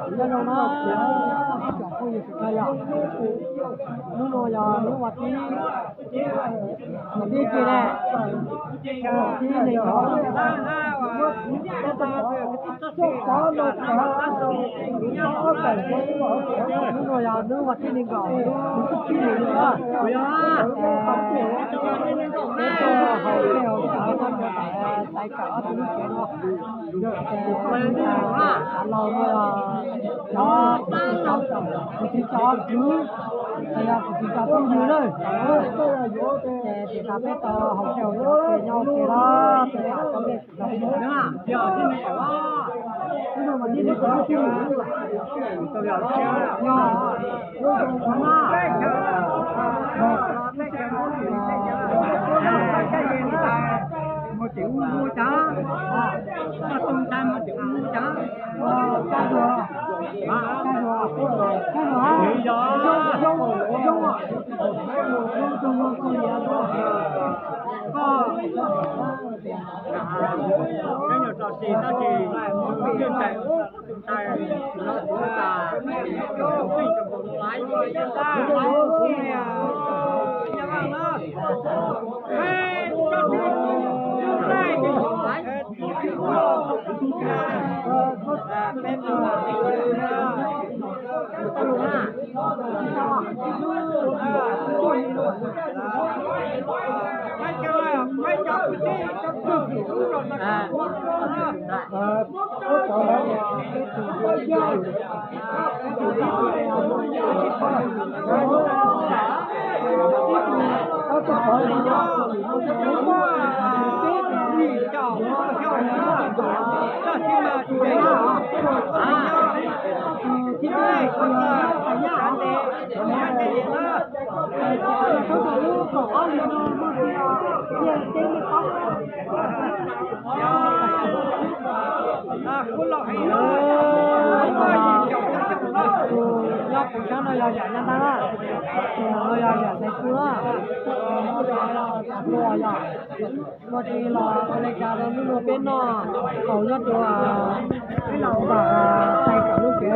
Nyob zoo na, ib tsoom phooj ywg sawv daws yom, hnub no yog hnub vas thib, vas thib ce ne, vas thib nees nkaum. Hnub no yog hnub vas thib nees nkaum, hnub thib nees nkaum na. Peb tuaj haus dej haus cawv nyob rau tom Xaiv Kawm ob tug lub tsev no. Ces peb cov laus no, cov, kuv txiv cov kwv, los yog kuv txiv cov phooj ywg na. Ces tim tas peb tau haus dej haus cawv ces nyob ua ke los ces tham tau dej. Hnub no mas tib neeg tau lub tib lus, yog, mus tim ub mus cas, koj tau ntshai mus tim ub mus cas, kab zuag, kab zuag, kab zuag, zoo, zoo, zoo, zoo, zoo, koj, koj nyuam tso sis tab sis tus ntxhais ub tus ntxhais no tus ntxhais, Nyob kuv sab no yog yam Nyab Laj na, no yog yam Xaiv Kub na. Ua li los ua li cas los hnub no peb noj haus nyob rau peb laus npam Xaiv Kawm lub tsev.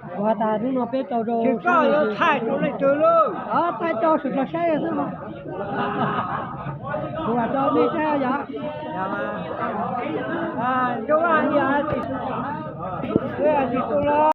Kuv has tas hnub no peb tau rau, thaij rau leej twg lauj? Thaij rau sawv daws saib xwb mas. Kuv has rau nej saib yom.